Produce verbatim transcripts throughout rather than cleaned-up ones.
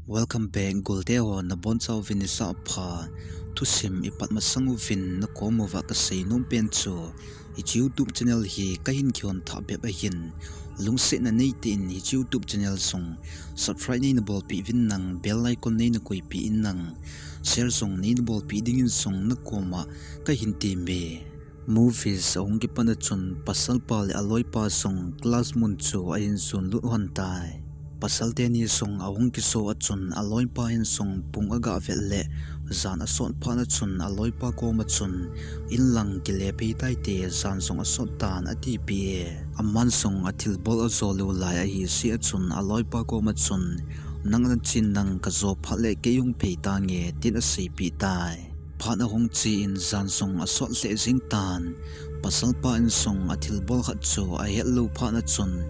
Welcome back, golte ho nabonchauvin nisa pha. Thusim ipat masang uvin nakom uva kasei nom pen chu, hiche YouTube channel hi kahin kihon thah bep ahin, lungsetna neitah in hiche YouTube channel jong subscribe neina bolpeh uvin lang, bell icon neina koipeh in lang, share jong neina bolpeh dingin jong nakoma kahin temme. Movies ahung kipat a chun pasalpa le aloipa jong class mun chu ahin jon lut lhon tai. Pasal teni jong ahung kijo a chun aloipa hin jong pung aga vet le jan asot phat a chun aloipa koma chun, in lang kile phei taite, jan jong asot tan, atipeh e. Aman jong athilbol ajo lou lai ahi jeh a chun aloipa koma chun, nang nachen lang kajo phat le kei hung phei tange, tin aseipeh tai. Phat ahung chen jan jong asot lheh jeng tan. Pasalpa in jong athilbol khat chu ahet lou phat a chun,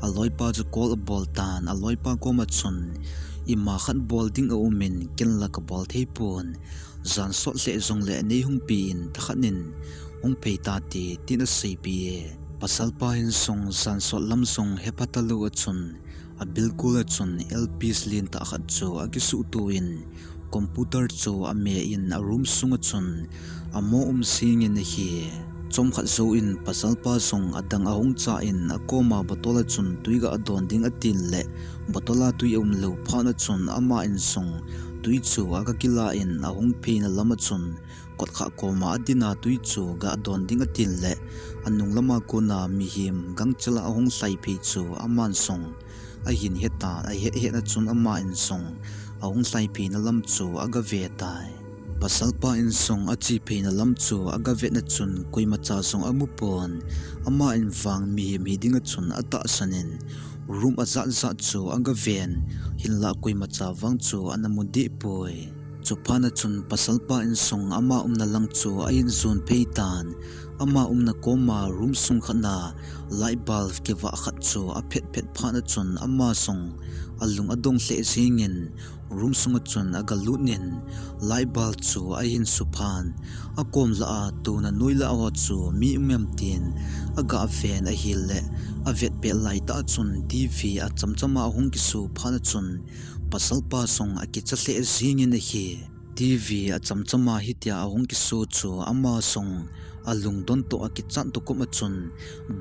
aloipa chu call abol tan, aloipa koma chun, ima khat bol ding aumin, ken la kabol thei pon, jan sot lheh jongle nei hung pen, thakhat in hung phei tate, tin aseipeh e. Pasalpa hin jong jan sot lam jong hepha talou a chun, abilkol a chun earpiece lentah khat chu akisuhto in, computer chu amen, a room sunga chun amo um jengin ahi. Chomkhat jouvin pasalpa jong adang ahung chan, akoma bottle a chun twi ga don ding atin le, bottle a twi aum lou phat a chun aman jong twi chu aga kilan, ahung pheina lam a chun kotkhah koma adin a twi chu ga don ding atin le, anung lama kona mihem gangchela ahung lhai phei chu aman jong ahin hetan, ahet het a chun aman jong ahung lhai pheina lam chu aga ve tai. Pasalpa in jong ache pheina lam chu aga vet a chun koimacha jong amu pon, aman vang mihem hi dinga chun atahsan in, room ajat jat chu aga ven, hinlah koimacha vang chu ana mu deh poi. Chuphat a chun pasalpa in jong ama umna lang chu ahin jon phei tan, ama umna koma room sung khat a light bulb kivah khat chu aphet phet phat a chun ama jong alung adong lheh jengin, room sunga chun aga lut in, light bulb chu ahin suphan, akom lah a tuna noi lah ho chu mi um em tin aga ven ahile, avet pet laitah a chun TV achamchama ahung kiso phat a chun, pasalpa jong akicha lheh jengin ahi. TV achamchama hitia ahung kiso chu ama jong alungdon toh akichat toh kum a chun,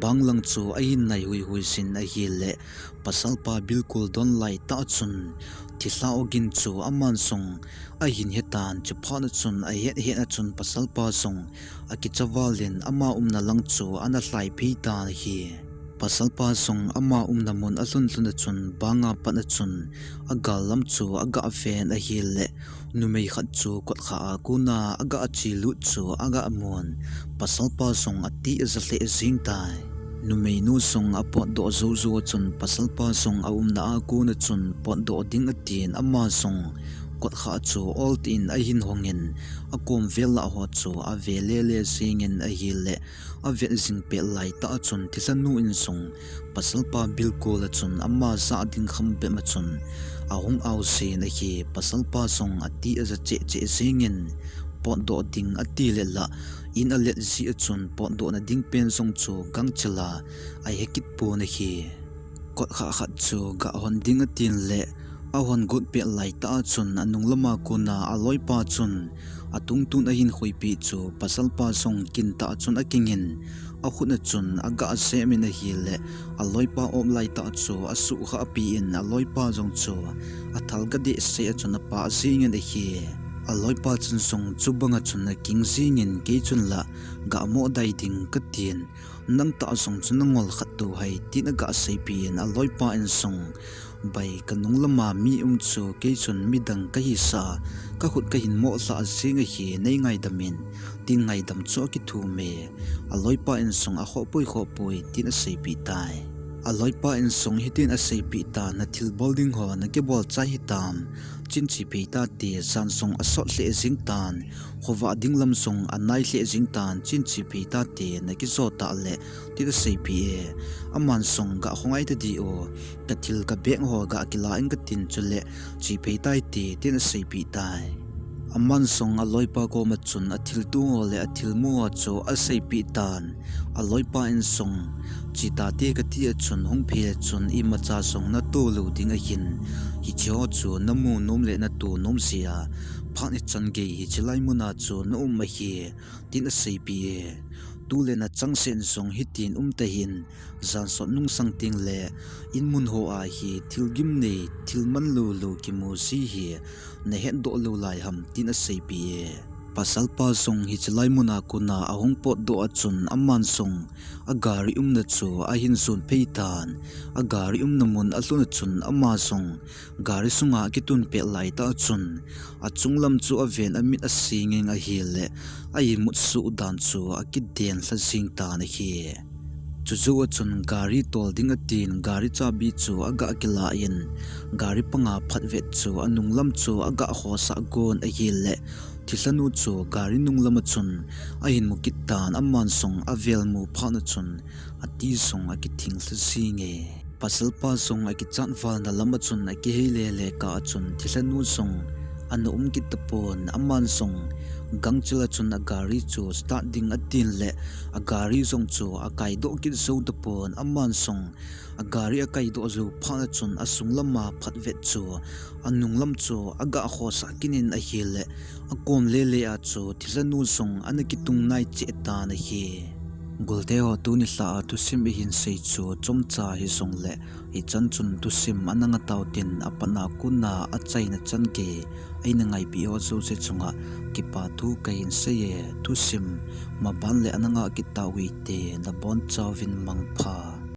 bang lang chu ahin nai huihui jin ahile, pasalpa bilkol don laitah a chun thilha ogin chu aman jong ahin hetan, chuphat a chun ahet het a chun pasalpa jong akicha val in ama umna lang chu ana lhai phei tan ahi. Pasalpa jong ama umna mun alhun lhun a chun banga pat a chun agal lam chu aga ven ahile, numei khat chu kotkhah a kona aga che lut chu aga mun, pasalpa jong atih aja lheh jeng tai. Numeinu jong apotdoh jou jou a chun pasalpa jong aumna a kona chun potdoh ding atin, ama jong kotkhah chu oltah in ahin hongin, akom vel lah ho chu ave lele jengin ahile, avet jing pet laitah a chun thilhanu in jong pasalpa bilkol a chun ama jah ding kham bep a chun ahung ao jin ahi. Pasalpa jong atih aja cheh cheh jengin, potdoh ding atile lah, in alet jeh a chun potdohna ding pen jong chu gangchela ahe kit pon ahi. Kotkhah khat chu ga hon ding atin le, ahon got pet laitah a chun anung lama kona aloipa chun atungtun ahin khoipeh chu pasalpa jong kintah a chun akingin, akhut a chun aga sem in ahile, aloipa op laitah chu asuhkhah pi in aloipa jong chu athal ga deh seh a chun apah jengin ahi. Aloipa chun jong chubang a chun aking jengin, kei chun lah ga moh dai ding katin, nangtah jong chu nangol khat tou hai, tin aga seipeh in aloipa in jong, bai, kanung lama mi um chu kei chun midang kahisah a, kakhut kahin moh lhah jeng ahi, nei ngaidam in, tin ngaidam chu akithum e. Aloipa in jong akhoh poi khoh poi tin aseipeh tai. Aloipa in jong hitin aseipeh tan, nathilbol ding ho nakibol chai hitam, chen che phei tate, jan jong asot lheh jeng tan, khovah ding lam jong anai lheh jeng tan, chen che phei tate, nakijo tah le, tin aseipeh e. Aman jong ga khongai tadih o, kathil kabag ho ga kila ing katin, chule che phei taite, tin aseipeh tai. Aman jong aloipa koma chun athilto ho le athilmu ho chu aseipeh tan. Aloipa in jong, "Chetate kati a chun hung phei le chun imacha jong nato lou ding ahin. Hiche ho chu namu nom le nato nom jeh a phat ichan gei hiche lai muna chu naum ahi," tin aseipeh e. Tule nachang seh in jong hitin um tahih in, jan sot nungsang teng le, in mun hoa hi thil gimnei, thil manlou lou kimu ji hi nahetdoh lou lai ham, tin aseipeh e. Pasalpa jong hiche lai muna kona ahung potdoh a chun aman jong agari umna chu ahin jon phei tan. Agari umna mun alhun a chun ama jong gari sunga akitun pet laitah a chun, achunglam chu aven amit asei ngeng ahile, a imut suh dan chu akiden lha jing tan ahi. Chujou a chun gari tol ding atin, gari chabi chu aga kilah in, gari panga phatvet chu anunglam chu aga hosah gon ahile, thilhanu chu gari nunglam a chun ahin mu kit tan, aman jong avel mu phat a chun ati jong akithing lha jing e. Pasalpa jong akichat valna lam a chun akihei lele kah a chun thilhanu jong ana um kit tapon, aman jong gangchel a chun agari chu start ding atin le, agari jong chu akaidoh kit jou tapon, aman jong agari akaidoh jou phat a chun asunglam a phatvet chu anunglam chu aga hosah kit in ahile, akom lele a chu thilhanu jong ana kitung nai cheh tan ahi. Golte ho, tuni lha a thusim ihin sei chu chomcha hijongle, hichan chun thusim ana ngah tau tin, apatna kona achaina chan gei eina ngaipeh ho jouse chunga kipa thu kahin sei e. Thusim maban le ana ngah kit tau hite, nabonchauvin mangpha.